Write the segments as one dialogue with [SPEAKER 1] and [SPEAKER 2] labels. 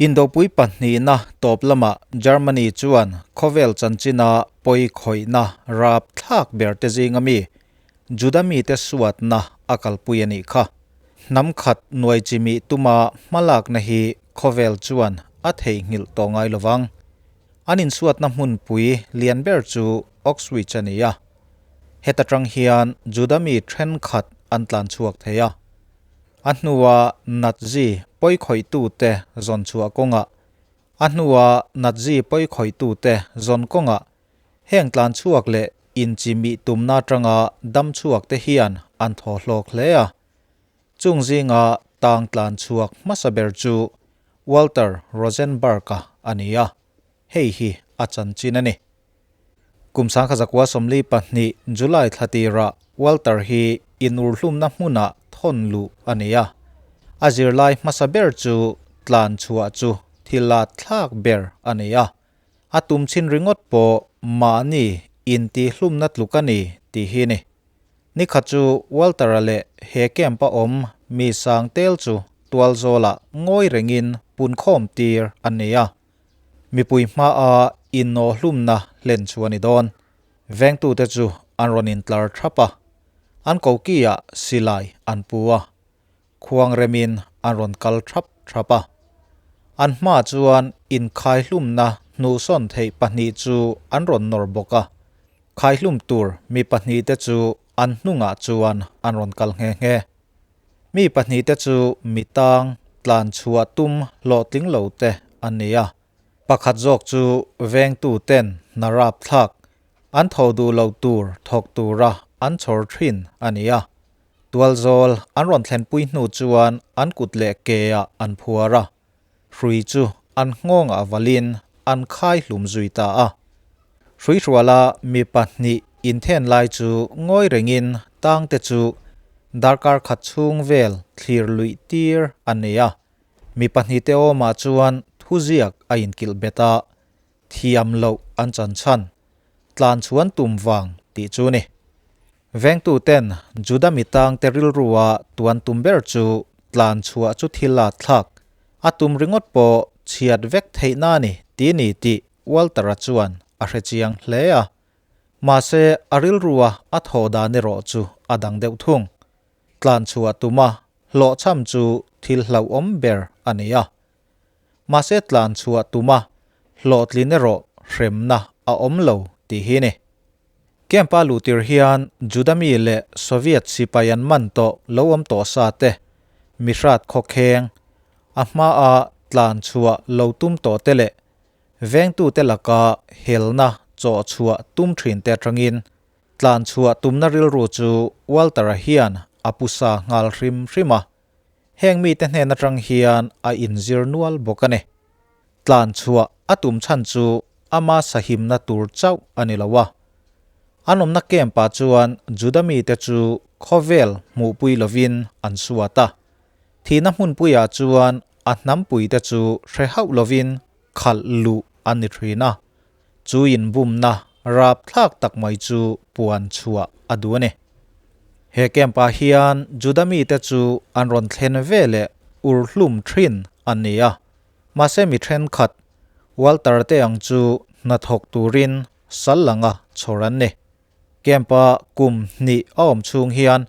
[SPEAKER 1] Indopui pahnihna tawp lamah Germany chuan khawvel chanchina pawi khawihna rapthlak ber te zinga mi Juda mite suatna a kalpui a nih kha. Hnam khat nuai chimih tuma hmalakna hi khawvel chuan a theihnghilh tawh ngai lovang. An insuatna hmunpui lian ber chu Auschwitz a ni a. Heta tang hian Juda mi thenkhat an tlan chhuak thei a. A hnua Nazi pawikhawih-tute zawn chhuah kawngah A hnua Nazi pawikhawih-tute zawn kawngah heng tlan chhuak leh inchimih tumna atanga dam chhuakte hian an thaw hlawk hle a. Chung zinga tang tlan chhuak hmasa ber chu Walter Rosenberg-a a ni a, hei hi a chanchin a ni. Kum 1942 July thla tirah Walter hi inurhlumna hmunah thawn luh a ni a. A zirlai hmasa ber chu tlan chhuah chu thil a thlak ber a ni a. A tum chhin ringawt pawh mahni intihlumna tluk a ni tih hi ni. Nikhat chu Walter-a leh he camp-a awm mi sang tel chu tualzawlah ngawi rengin punkhawm tir an ni a. Mipui hmaa innawhlumna hlen chu a ni dawn. Vengtute chu an rawn intlar thap a, an kokiah silai an pu a, khuang remin an rawn kal thap thap a. An hmaah chuan inkhaihlumna hnuhsawn theih pahnih chu an rawn nawr bawk a, khaihlum tur mi pahnihte chu an hnungah chuan an rawn kal nghe nghe. Mi pahnihte chu mi tang tlan chhuah tum hlawhtling lo te an ni a, pakhat zawk chu vengtu ten hna rap thlak an tho duh lo tur thawk tura an chhawr thin a ni a. Tualzawl an rawn thlenpui hnu chuan an kut leh ke ah an phuar a, hrui chu an nghawngah valin an khai hlum zui ta a. Hruihruala mi pahnih inthen lai chu ngawi rengin tangte chu darkar khat chhung vel thlir luih tir a nei a. Mi pahnihte awmah chuan thuziak a inkilh bet a, thiam loh an chan chhan, tlan chhuan tum vang tih chu ni. Vengtuten Juda mitangte rilrua tuan tum ber chu tlan chhuah chu thil a thlak, a tum ringawt pawh chhiat vek theihna a ni ti ni tih Walter-a chuan a hre chiang hle a. Mahse, a rilrua a thawh dan erawh chu a dang deuh thung. Tlan chhuah tuma hlawhchham chu thil hlauhawm ber a ni a. Mahse tlan chhuah tuma hlawhtlin erawh hremna a awm lo tih hi ni. Camp-a luhtir hian Juda mi leh Soviet sipai an man tawh lo awm tawh sa te, mihrat khawkheng, a hmaa tlan chhuah lo tum tawh te leh vengtute laka helna chawh chhuah tum thin te atangin tlan chhuah tumna rilru chu Walter-a hian a pu sa nghal hrim hrim a. Heng mite hnen atang hian a inzir nual bawk a ni. Tlan chhuah a tum chhan chu ama sahimna tur chauh a ni lo a. An awmna camp-ah chuan Juda mite chu khawvel hmuhpui lovin an suat a. Thihna hmunpuiah chuan a hnampuite chu hre hauh lovin khalh luh an ni thin a. Chu inbumna rapthlak tak mai chu puan chhuah a duh a ni. He camp-ah hian Juda mite chu an rawn thlen ve leh urhlum thin an ni a. Mahse mi thenkhat Walter te ang chu hnathawk turin sal langa chhawr an ni. Camp-a kum hnih a awm chhung hian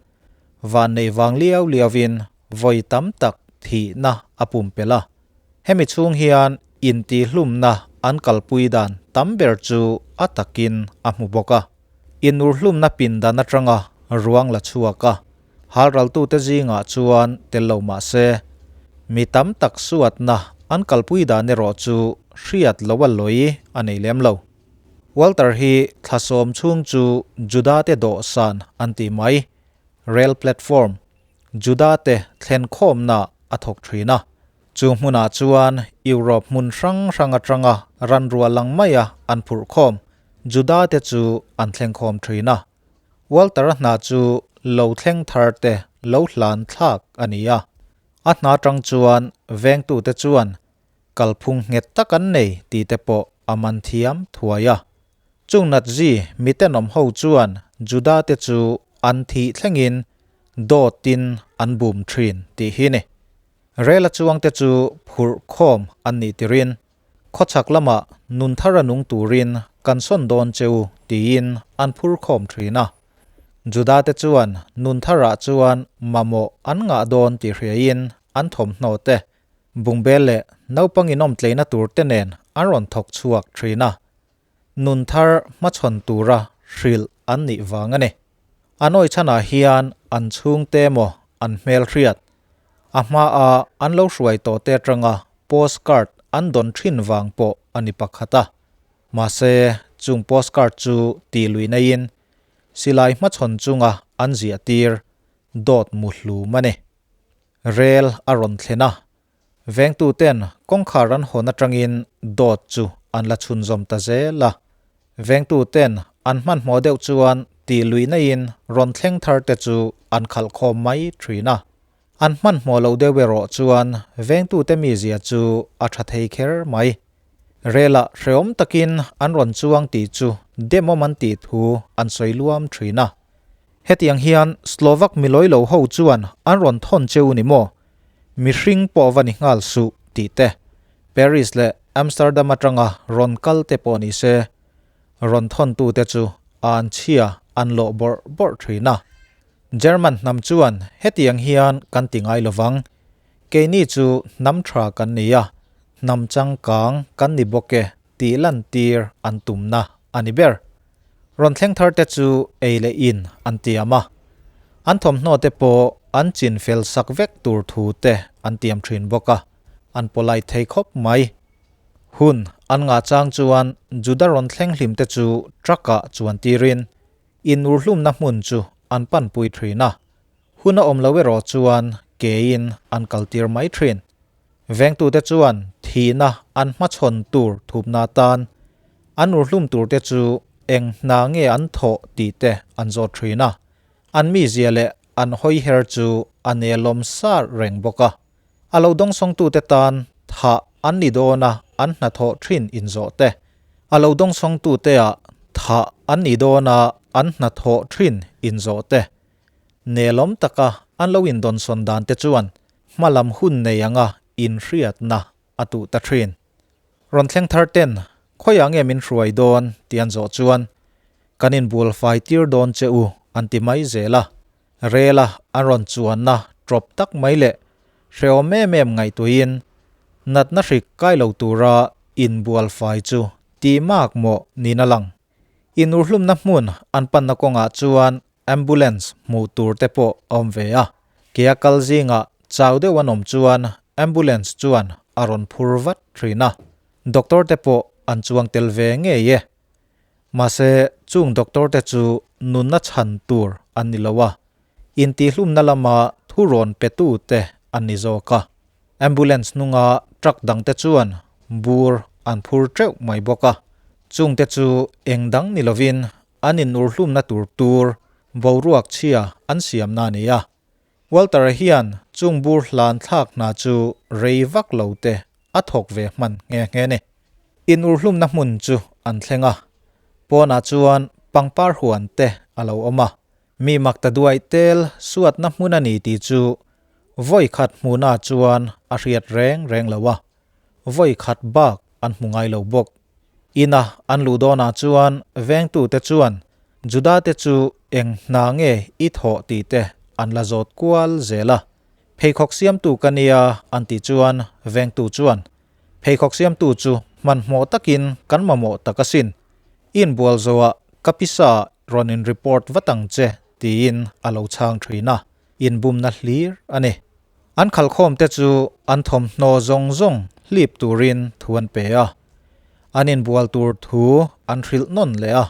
[SPEAKER 1] van neih vang liau liauin vawi tam tak thihna a pumpelh a. Hemi chhung hian intihlumna an kalpui dan tam ber chu a takin a hmu bawk a. Inurhlumna pindan atanga ruang la chhuak a, halraltute zingah chuan tel lo mah se, mi tam tak suatna an kalpui dan erawh chu hriat lo a lawi a nei lem lo. Walter hi thla sawm chhung chu Juda-te dawhsan an ti mai, rail platform, Juda-te thlenkhawmna a thawk thin a. Chu hmunah chuan Europe hmun hrang hrang atanga ranrual lang maia an phurh khawm Juda-te chu an thlengkhawm thin a. Walter-a hna chu lo thleng thar te lo hlan thlak a ni a. A hna tang chuan vengtute chuan kalphung nghet tak an nei tih te pawh a man thiam thuai a. Chung Nazi mitenawm ho chuan Juda-te chu an thih thlengin dawtin an bum thin tih hi ni. Rela chuangte chu phurh khawm an nih tirin khawchhak lamah nun thara nung turin kan sawn dawn che u tiin an phur khawm thin a. Juda te chuan nun tharah chuan mamawh an ngah dawn tih hriain an thawmhnaw te, bungbel leh naupang inawm tleina tur te nen an rawn thawk chhuak thin a. Nun thar hmachhawn tura hrilh an nih vang a ni. An awi chhanah hian an chhungte emaw an hmelhriat, a hmaa an lo hruai tawh te atanga postcard an dawn thin vang pawh a ni pakhat a. Mahse, chung postcard chu tih lui neiin silai hmachhawn chunga an ziah tir dawt mu hlum a ni. Rel a rawn thlen a, Vengtuten kawngkhar an hawn atangin dawt chu an la chhunzawm ta zel a. Vengtuten an hmanhmawh deuh chuan tih luih naiin rawn thleng thar te chu an khalh khawm mai thin a. An hmanhmawh loh deuh erawh chuan vengtute mizia chu a tha thei kher mai. Relah hrehawm takin an rawn chuang tih chu demawm an tih thu an sawi luam thin a. Hetiang hian Slovak milawi lo ho chuan an rawn thawn cheu ni maw? Mihring pawh va ni nghal suh tih te, Paris leh Amsterdam atanga rawn kal te pawh ni se, rawn thawntute chu an chhia an lawh bawrh bawrh thin a. German hnam chuan hetiang hian kan ti ngai lovang, keini chu hnam tha kan ni a, hnam changkang kan ni bawk e tih lantir an tumna a ni ber. Rawn thleng thar te chu ei leh in an tiam a, an thawmhnaw te pawh an chin fel sak vek tur thu te an tiam thin bawk a, an polite thei khawp mai. Hun an ngah chang chuan Juda rawn thleng hlim te chu truck ah chuan tirin inurhlumna hmun chu an panpui thin a, hun a awm lo erawh chuan kein an kaltir mai thin. Vengtute chuan thihna an hmachhawn tur thupna atan an urhlum turte chu eng hna nge an thawh tih te an zawt thin a, an mizia leh an hawiher chu a nelawm sar reng bawk a. A lo dawngsawngtute tan thah an ni dawn a an hnathawh thin inzawh te, a lo dawngsawngtute ah thah an ni dawn a an hnathawh thin inzawh te, nelawm taka an lo indawnsawn dan te chuan hmalam hun nei anga inhriatna a tuh ta thin. Rawn thleng thar ten khawiah nge min hruai dawn tih an zawh chuan kan inbual fai tir dawn che u an ti mai zel a, rela an rawn chuanna tawp tak mai leh hrehawm em em ngaihtuahin natna hrik kai lo tura inbual fai chu tih mak mawh niin a lang. Inurhlumna hmun an panna kawngah chuan Ambulance hmuh tur te pawh a awm ve a, ke a kal zingah chau deuh an awm chuan ambulance chuan a rawn phur vat thin a, doctor te pawh an chuang tel ve ngei e. Mahse chung doctor te chu nunna chhan tur an ni lo a, intihhlumna lama thu rawn pe tu te an ni zawk a. Ambulance hnunga truck dang te chuan bur an phur teuh mai bawk a, chung te chu eng dang ni lovin An inurhlumna tur tur boruak chhia an siamna a ni a. Walter-a hian chung bur hlan thlak hna chu rei vak lo te a thawk ve hman nghe nghe ni. Inurhlumna hmun chu an thleng a, pawnah chuan pangpar huan te a lo awm a. Mi mak ta duai tel suatna hmun a ni tih chu vawi khat hmuhna chuan a hriat reng reng lo a, vawi khat bak an hmu ngai lo bawk. Ina an luh dawnah chuan vengtute chuan Judate chu eng hna nge i thawh tih te an la zawt kual zel a. Pheikhawk siamtu ka nia an tih chuan vengtu chuan, Pheikhawk siamtu chu hmanhmawh takin kan mamawh tak asin. I inbual zoah ka pisa rawn in report vat ang che tiin a lo chhang thin a, inbumna hlir a ni. An khalkhawmte chu an thawmhnaw zawng zawng hlip turin thu an pe a. An inbual tur thu an hrilh nawn leh a.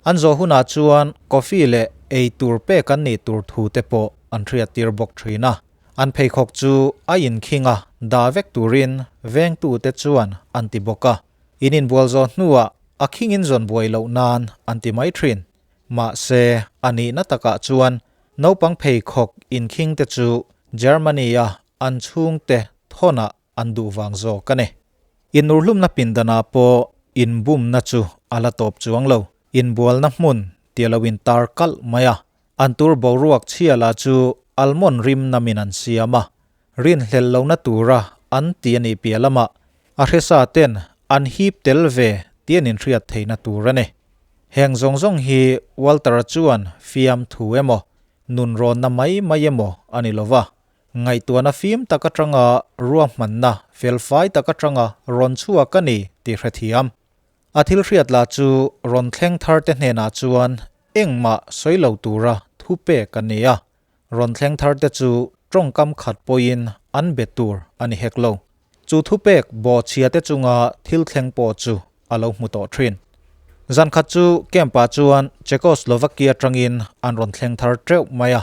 [SPEAKER 1] An zawh hunah chuan coffee leh ei tur pek an nih tur thu te pawh an hriattir bawk thin a. An pheikhawk chu a inkhing a dah vek turin vengtute chuan an ti bawk a. In inbual zawh hnuah a khingin zawn buai loh nan an ti mai thin. Mahse, a nihna takah chuan naupang pheikhawk inkhing te chu Germany-a an chhungte thawnah an duh vang zawk a ni. Inurhlumna pindanah pawh inbumna chu a la tawp chuang lo. Inbualna hmun tia lo intar kalh mai a, an tur boruak chhia lah chu almond rim namin an siam a. Rinhlelh lohna tura an ti a nih piah lamah a hresa ten an hip tel ve tih an inhriat theihna tur a ni. Heng zawng zawng hi Walter-a chuan fiam thu emaw, nunrawnna mai mai emaw a ni lova, ngaihtuahna fim tak atanga ruahmanna felfai tak atanga rawn chhuak a ni tih hrethiam. A thil hriat lah chu rawn thleng thar te hnenah chuan engmah sawi lo tura thu pek a ni a, rawn thleng thar te chu tawngkam khat pawhin an be tur a ni hek lo. Chu thupek bawhchhia te chunga thil thleng pawh chu a lo hmu tawh thin. Zan khat chu camp ah chuan Czechoslovakia tangin an rawn thleng thar teuh mai a,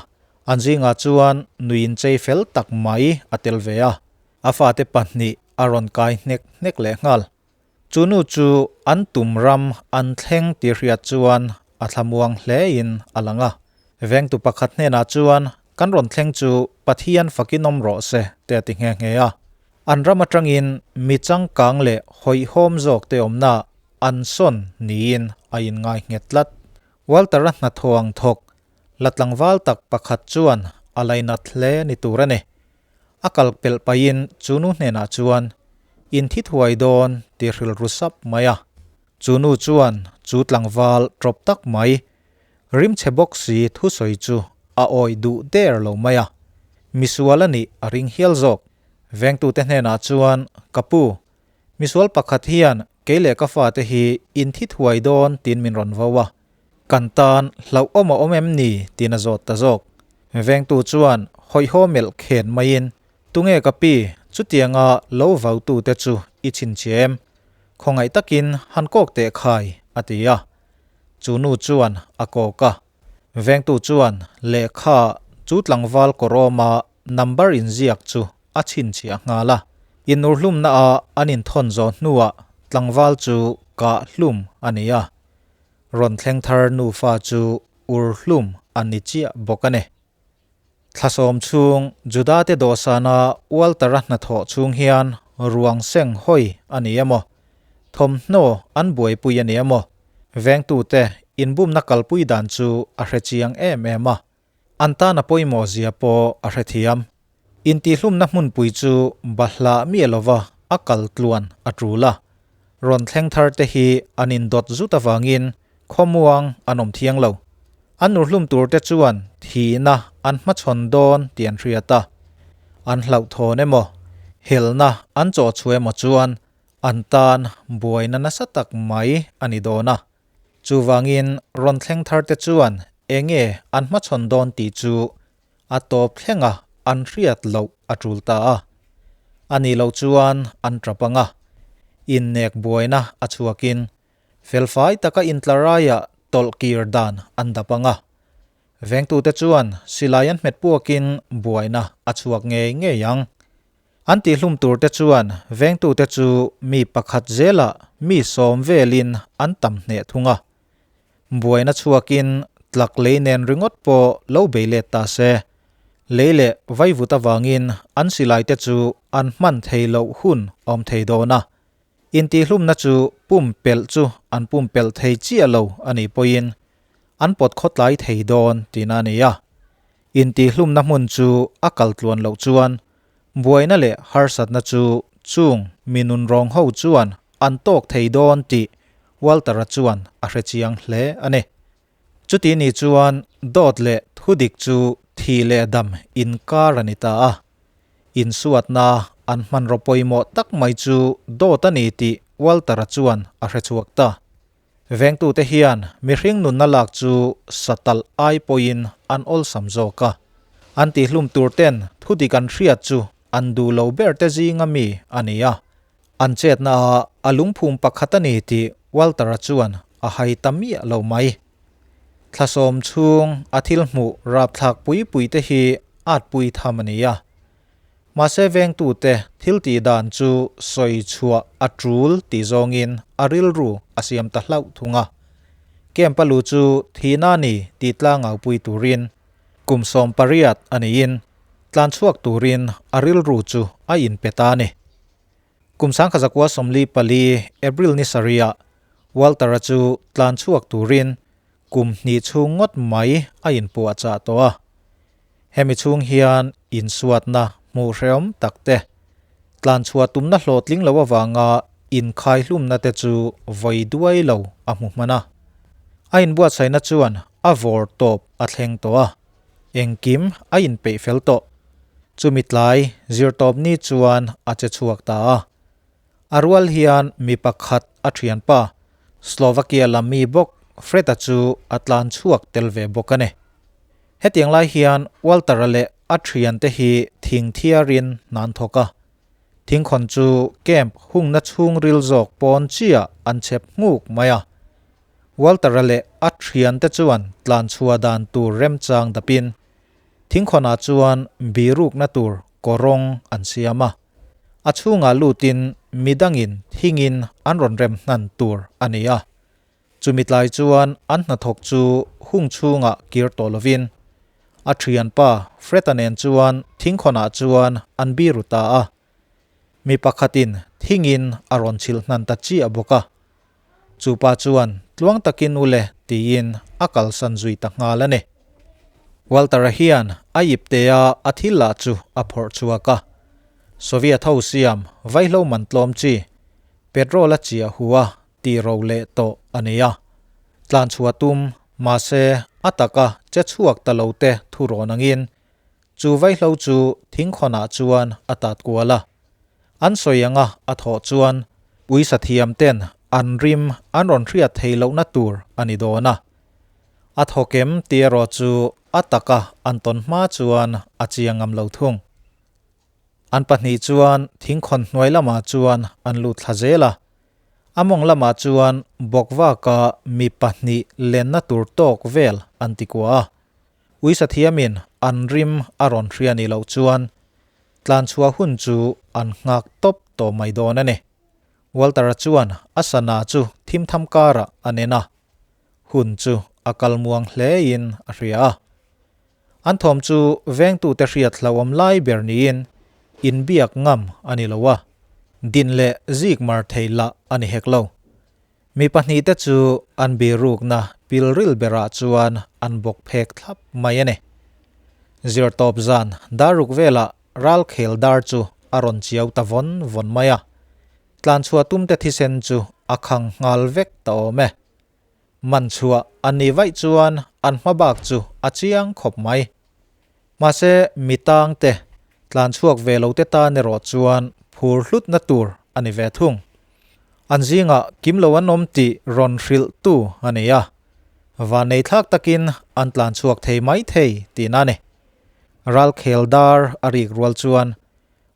[SPEAKER 1] an zingah chuan nuin chei fel tak mai a tel ve a, a fate pahnih a rawn kai hnek hnek leh nghal. Chu nu chu an tum ram an thleng tih hriat chuan a thlamuang hlein a lang a. Vengtu pakhat hnenah chuan kan rawn thleng chu Pathian fakin awm rawh se te a ti nghe nghe a. An ram atangin mi changkang leh hawihhawm zawk te awmna an sawn niin a inngai nghet tlat. Walter-a hnathawh ang thawk la tlangval tak pakhat chuan a lainat hle ni tur a ni. A kal pelh pahin chu nu hnenah chuan, In thi thuai dawn tih hrilru sap mai a. Chu nu chuan chu tlangval tawp tak mai, rimchhe bawk si thusawi chu a awih duh der lo mai a. Misual a nih a ring hial zawk. Vengtute hnenah chuan, Ka pu, misual pakhat hian kei leh ka fate hi in thi thuai dawn tiin min rawn vo a. Kan tan hlauhawm a awm em ni? tiin a zawt ta zawk. Vengtu chuan hawihhaw melh khen maiin, Tunge ka pi, chutianga lo vautute chu i chhinchhiah em? Khawngaih takin han kawk teh khai, a ti a. Chu nu chuan a kawk a. Vengtu chuan lehkha chu tlangval kawrawma number inziak chu a chhinchhiah nghal a. Inurhlumna a an inthawn zawh hnuah tlangval chu kah hlum a ni a. Rawn thleng thar nufa chu ur hlum an ni chiah bawk a ni. Thlasawm chhung Juda-te dawhsana Walter-a hnathawh chhung hian ruang seng hawi a ni emaw, thawmhnaw an buaipui a ni emaw, vengtute inbumna kalpui dan chu a hre chiang em em a. An tan a pawimawh zia pawh a hrethiam. Intihhlumna hmunpui chu bahlah miah lova a kal tluan a tul a. Rawn thleng thar te hi an indawt zut avangin khawmuang an awm thiang lo. An urhlum tur te chuan thihna an hmachhawn dawn tih an hriat a. An hlauhthawn emaw, helna an chawhchhuah emaw chuan an tan buaina nasa tak mai a ni dawn a. Chuvangin rawn thleng thar te chuan enge an hmachhawn dawn tih chu a tawp thlenga an hriat loh a tul ta a. A nih loh chuan an tap ang a, innek buaina a chhuakin felfai taka intlaraiah tawlh kir dan an dap ang a. Vengtute chuan silai an hmet puakin buaina a chhuak ngei ngei ang. An tihhlum turte chuan vengtute chu mi pakhat zelah mi sawm velin an tam hneh thung a. Buaina chhuakin tlak lei nen ringawt pawh lo bei let ta se. Lei leh vaivut avangin an silaite chu an hman thei loh hun awm thei dawn a. Intihhlumna chu pumpelh chu an pumpelh thei chiah lo a nih pawhin an pawt khawtlai thei dawn tihna a ni a. Intihhlumna hmun chu a kal tluan loh chuan buaina leh harsatna chu chung mi nunrawng ho chuan an tawk thei dawn tih Walter-a chuan a hre chiang hle a ni. Chuti ni chuan dawt leh thudik chu thih leh dam inkar a ni ta a. Insuatna an hmanraw pawimawh tak mai chu dawt a ni tih Walter-a chuan a hre chhuak ta. Vengtute hian mihring nunna lak chu satalh ai pawhin an awlsam zawk a. An tihlum tur ten thudik an hriat chu an duh lo ber te zinga mi a ni a. An chetna ah a lungphum pakhat a ni tih Walter-a chuan a hai ta miah lo mai. Thlasawm chhung a thil hmuh rapthlak pui pui te hi atpui tham a ni a. Mahse vengtute thil tih dan chu sawi chhuah a tul tih zawngin a rilru a siam ta hlauh thung a. Camp a lu chu thihna a ni tih tlangau pui turin kum 18 a niin tlan chhuak turin a rilru chu a inpe ta a ni. Kum 1944 April ni sarihah Walter-a chu tlan chhuak turin kum hnih chhung ngawt mai a inpuahchah tawh a. Hemi chhung hian insuatna hmuh hrehawm tak te, tlanchhuah tumna hlawhtling lo avanga inkhaihlumna te chu vawi duai lo a hmu hman a. A inbuatsaihna chuan a vawr tawp a thleng tawh a, engkim a inpeih fel tawh. Chumi tlai zirtawp ni chuan a che chhuak ta a. A rual hian mi pakhat a thianpa Slovakia lam mi bawk Fred-a chu a tlan chhuak tel ve bawk a ni. Hetiang lai hian Walter-a leh a thiante hi thing thiarin hna an thawk a. Thingkhawn chu camp hungna chhungril zawk pawn chiah an chep nghuk mai a. Walter-a leh a thiante chuan tlan chhuah dan tur remchang dapin thingkhawnah chuan birukna tur kawrawng an siam a. A chhungah lutin midangin thingin an rawn rem hnan tur a ni a. Chumi tlai chuan an hnathawk chu hung chhungah kir tawh lovin a thianpa Fred-a nen chuan thingkhawnah chuan an biru ta a. Mi pakhatin thingin a rawn chhilh hnan ta chiah bawk a. Chu pa chuan tluang takin ule tiin a kalsan zui ta nghal a ni. Walter-a hian a iptea a thil lah chu a phawrh chhuak a. Soviet ho siam vaihlo man tlawm chi petrol a chiah hu a tih ro leh tawh a nei a. Tlan chhuah tum, mahse a taka che chhuak ta lo te thu rawn angin chu vaihlo chu thingkhawnah chuan a tat kual a. An sawi anga a thawh chuan uisa thiam ten an rim an rawn hriat thei lohna tur a ni dawn a. A thawk em tih erawh chu a taka an tawn hma chuan a chiang ngam lo thung. An pahnih chuan thingkhawn hnuai lamah chuan an lut thla zel a. A mawng lamah chuan bawkvaka mi pahnih lenna tur tawk vel an ti kua a. Uisa thiamin an rim a rawn hria ni loh chuan tlanchhuah hun chu an nghak tawp tawh mai dawn a ni. Walter-a chuan a sana chu thim tham karah a nen a, hun chu a kal muang hlein a hria a. An thawm chu vengtute hriat hlauhawm lai ber niin inbiak ngam a ni lo a, din leh zik mar thei lah a ni hek lo. Mi pahnihte chu an birukna pilril berah chuan an bawk phek thlap mai a ni. Zirtawp zan daruk velah ralkhel dar chu a rawn chiau ta vawn vawn mai a. Tlanchhuah tumte thisen chu a khang nghal vek ta awm e. Man chhuah an nih vaih chuan an hma bak chu a chiang khawp mai. Mahse mi tangte tlanchhuak ve lote tan erawh chuan phur hlutna tur a ni ve thung. An zingah kim lo an awm tih rawn hrilh tu a ni a. Vannei thlak takin an tlanchhuak thei mai thei tihna a ni. Ralkhel dar a rik rual chuan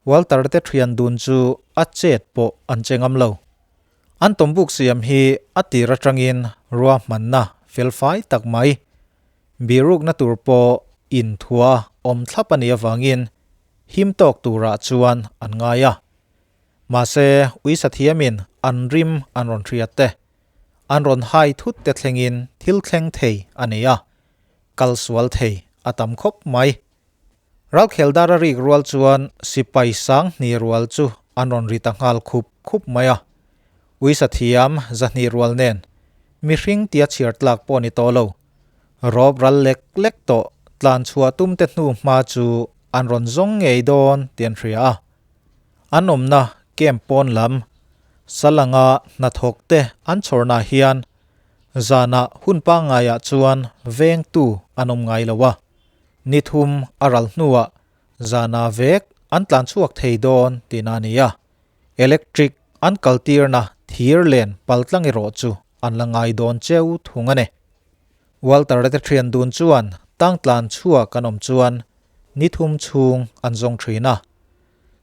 [SPEAKER 1] Walter te thian dun chu a chet pawh an che ngam lo. An tawmbuk siam hi a tir atangin ruahmanna felfai tak mai birukna tur pawh inthua awm thlap a nih avangin him tawk turah chuan an ngai a. Mahse uisa thiamin an rim an rawn hriat te, an rawn hai thut te thlengin thil thleng thei a nei a, kal sual thei a tam khawp mai. Ralkhel dar a rik rual chuan sipai sang hnih rual chu an rawn ri ta nghal khup khup mai a. Uisa thiam zahnih rual nen mihring tia chhiar tlak pawh ni tawh lo. Rawp ral lek lek tawh tlan chhuah tum te hnu hma chu an rawn zawng ngei dawn tih an hria a. An awmna camp pawn lam Salanga hnathawk te an chhawrnah hian zanah hun pangngaiah chuan vengtu an awm ngai lo a. Ni thum a ral hnuah zana vek an tlan chhuak thei dawn tihna a ni a, electric an kaltirna thir len paltlang erawh chu an la ngai dawn cheu thung a ni. Walter-a te thian dun chuan tang tlan chhuak an awm chuan ni thum chhung an zawng thin a.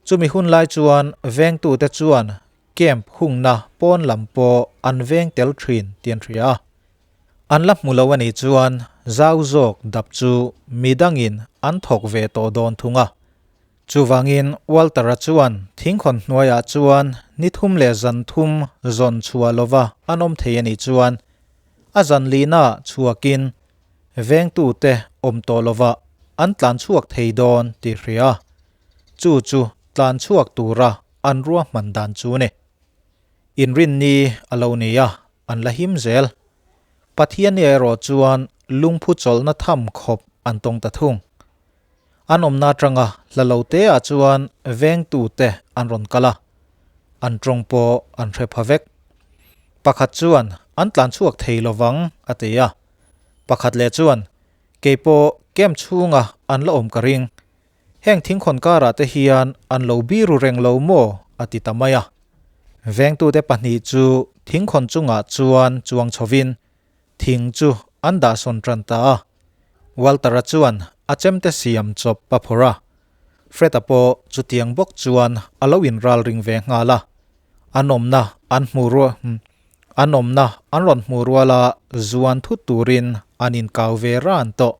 [SPEAKER 1] Chumi hun lai chuan vengtute chuan camp hungna pawn lam pawh an veng tel thin tih an hria a. An la hmu lo a nih chuan zau zawk dap chu midangin an thawk ve tawh dawn thung a. Chuvangin Walter-a chuan thingkhawn hnuaiah chuan ni thum leh zan thum zawn chhuah lova an awm thei a nih chuan a zan lihnaah chhuakin vengtute awm tawh lova an tlan chhuak thei dawn tih hria a. Chu chu tlan chhuak tura an ruahman dan chu a ni. Inrinni a lo ni a, an la him zel. Pathianni erawh chuan lungphu chawlhna tham khawp an tawng ta thung. An awmna atanga hla lo te ah chuan vengtu te an rawn kal a, an tawng pawh an hre pha vek. Pakhat chuan an tlan chhuak thei lovang a ti a, pakhat leh chuan kei pawh camp chhunga an la awm ka ring, heng thingkhawn karah te hian an lo biru reng lo maw a ti ta mai a. Vengtute pahnih chu thingkhawn chungah chuan chuang chhovin Thing chu an dahsawn tan ta a, Walter-a chuan a chemte siam chawp a phawrh a, Fred-a pawh chutiang bawk chuan a lo inral ring ve nghal a, an awmna an hmu rual an awmna an rawn hmu rual a zuan thut turin an inkau ve ran tawh.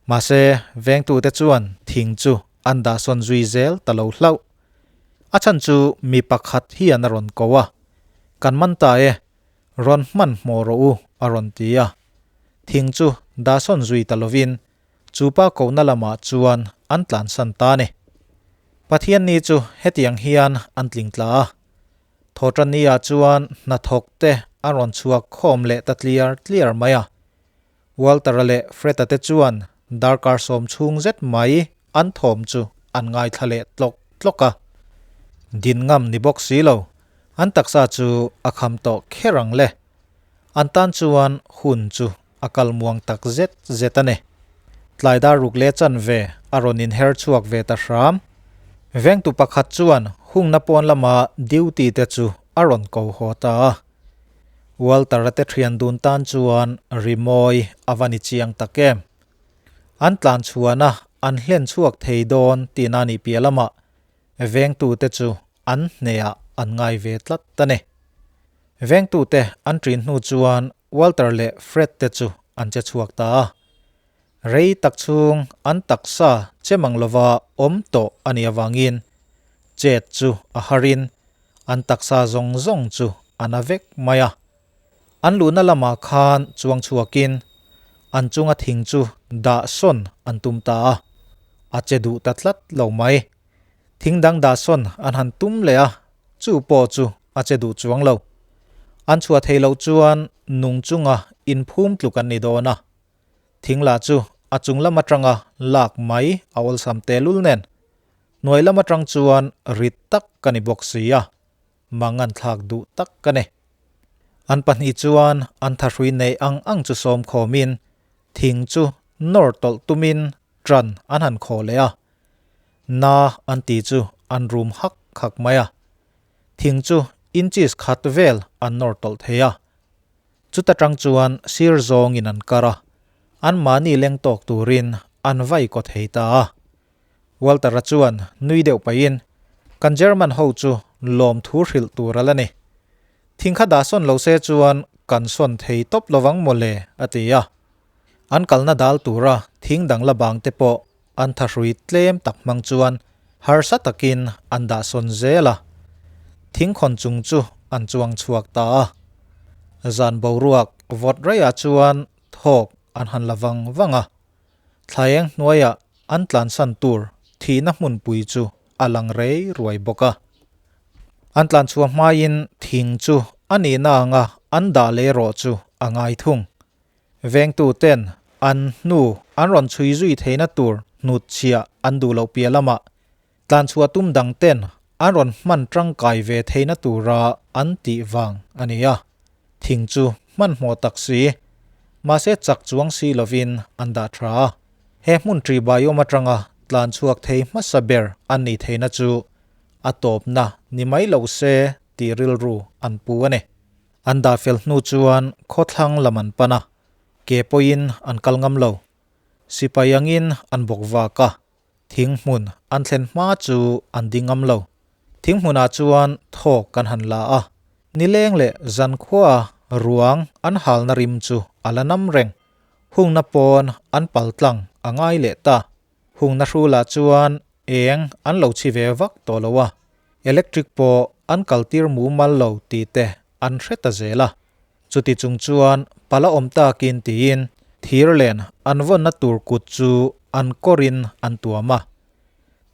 [SPEAKER 1] Mahse, vengtute chuan thing chu an dahsawn zui zel ta lo hlauh. A chhan chu mi pakhat hian a rawn ko a, Kan man ta e, Rawn hman hmawh rawh u, a rawn ti a. Thing chu dahsawn zui ta lovin chu pa kohna lamah chuan an tlansan ta a ni. Pathianni chu hetiang hian an tling tla a. Thawhtanni-ah chuan hnathawk te an rawn chhuak khawm leh ta tliar tliar mai a. Walter-a leh Fred-a te chuan darkar sawm chhung zet mai an thawm chu an ngaithla leh tlawk tlawk a. Din ngam ni bawk si lo, an taksa chu a kham tawh kher ang le. An tan chuan hun chu a kal muang tak zet zet a ni. Tlai dar ruk leh chanve a rawn inher chhuak ve ta hram. Vengtu pakhat chuan hungna pawn lama duty te chu a rawn ko haw ta a. Walter-a te thian dun tan chuan rimawi a va ni chiang tak em. An tlan chhuan a, an hlen chhuak thei dawn tihna a nih piah lamah vengtute chu an hnehah an ngai ve tlat a ni. Vengtute an ṭin hnu chuan Walter leh Fred te chu an che chhuak ta a. Rei tak chhung an taksa che mang lova awm tawh a nih avangin chet chu a harin an taksa zawng zawng chu a na vek mai a. An luhna lamah khan chuang chhuakin an chunga thing chu dah sawn an tum ta a, a che duh ta tlat lo mai. Thing dang dah sawn an han tum leh a, chu pawh chu a che duh chuang lo. An chhuah theih loh chuan nung chunga inphum tluk an ni dawn a. Thing lah chu a chung lam atanga lak mai a awlsam tehlul nen, hnuai lam atang chuan rit tak ka ni bawk si a, mangan thlak duh tak ka ni. An pahnih chuan an thahrui neih ang ang chu sawm khawmin thing chu nawr tawlh tumin ṭan an han khawh leh a, na an ti chu an rum hak hak mai a, thing chu inches khat vel an nawr tawlh thei a. Chuta tang chuan sir zawngin an kar a, anmahni leng tawk turin an vai kaw thei ta a. Walter-a chuan nui deuh pahin, Kan German ho chu lawmthu hrilh tur a la ni. Thing kha dah sawn lo se chuan kan sawn thei tawp lovang mawle, a ti a. An kalna dal tura thing dang la bang te pawh an thahrui tlem tak hmang chuan harsa takin an dah sawn zel a, thingkhawn chung chu an chuang chhuak ta a. Zan boruak vawt reiah chuan thawk an han la vang vang a, thlaeng hnuaiah an tlansan tur thihna hmunpui chu a lang rei ruai bawk a. An tlan chhuah hmain thing chu a nihna anga an dah leh erawh chu a ngai thung. Vengtu ten an hnu an rawn chhui zui theihna tur hnut chhiah an duh loh piah lamah tlanchhuah tum dang ten an rawn hman tangkai ve theihna tura an tih vang a ni a. Thing chu hmanhmawh tak si, mahse chak chuang si lovin an dah tha a. He hmun ṭi baiawm atanga tlanchhuak thei hmasa ber an nih theihna chu a tawpna ni mai lo se tih rilru an pu a ni. An dah fel hnu chuan khawthlang lam an pan a, ke pawhin an kal ngam lo. Sipai angin an bawk vak a, thing hmun an thlen hma chu an ding ngam lo. Thing hmunah chuan thawk kan han la a, nileng leh zankhua ruang an halna rim chu a la nam reng. Hungna pawn an pal tlang a ngai leh ta. Hungna hrulah chuan eng an lo chhi ve vak tawh lo a, electric pawh an kaltir mumal lo tih te an hre ta zel a. Chuti chung chuan pala awm takin tiin thir len an vawnna tur kut chu an kawrin an tuam a.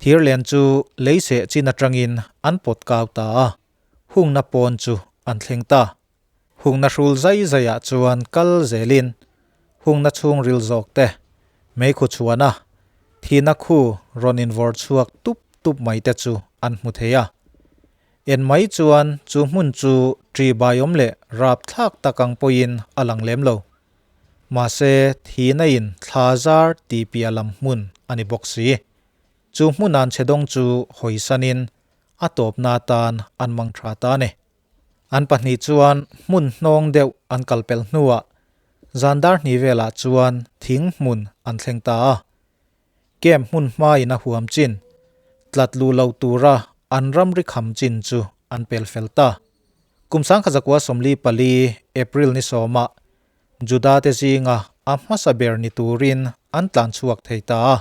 [SPEAKER 1] Thir len chu lei seh chin atangin an pawt kau ta a, hungna pawn chu an thleng ta. Hungna hrul zai zaiah chuan kal zelin hungna chhungril zawk te, meikhu chhuana, Thihna khu rawn invawrh chhuak tup tup mai te chu an hmu thei a. En mai chuan chu hmun chu ṭi baiawm leh rapthlak tak ang pawhin a lang lem lo. Mahse, thihna in thla zar tih piah lam hmun a ni bawk si. Chu hmun an chhe dawng chu hawisanin a tawpna atan an mang tha ta a ni. An pahnih chuan hmun hnawng deuh an kal pel hnuah zan dar hnih velah chuan thing hmun an thleng ta a. Camp hmun hmain a huam chin, tlat luh lo tura an ramri kham chin chu an pel fel ta. Kum 1944 April ni sawmah Juda te zinga a hmasa ber ni turin an tlan chhuak thei ta a.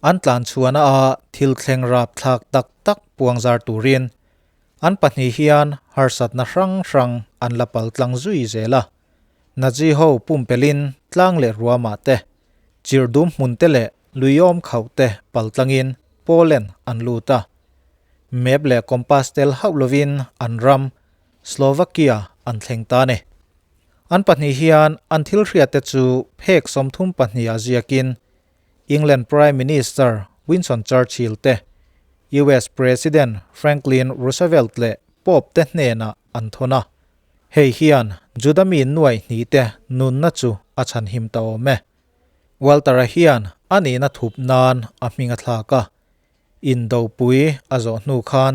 [SPEAKER 1] An tlan chhuahna a thil thleng rapthlak tak tak puangzar turin an pahnih hian harsatna hrang hrang an la pal tlang zui zel a. Nazi ho pumpelin tlang leh ruamah te, chirhdum hmun te leh luiawm khauh te pal tlangin Poland an lut a. Map leh compass tel hauh lovin an ram Slovakia an thleng ta a ni. An pahnih hian an thil hriatte chu phek 32 ah ziakin England Prime Minister Winston Churchill te, US President Franklin Roosevelt leh Pope te hnenah an thawn a. Hei hian Juda mi nuai hnih te nunna chu a chhanhim ta awm e. Walter-a hian a nihna thup nan a hming a thlak a. Indopui a zawh hnu khan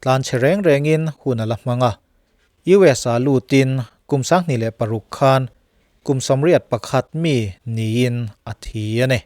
[SPEAKER 1] tlanchhe reng rengin hun a la hmang a. US ah lutin kum 2006 khan kum 81 mi niin a thi a ni.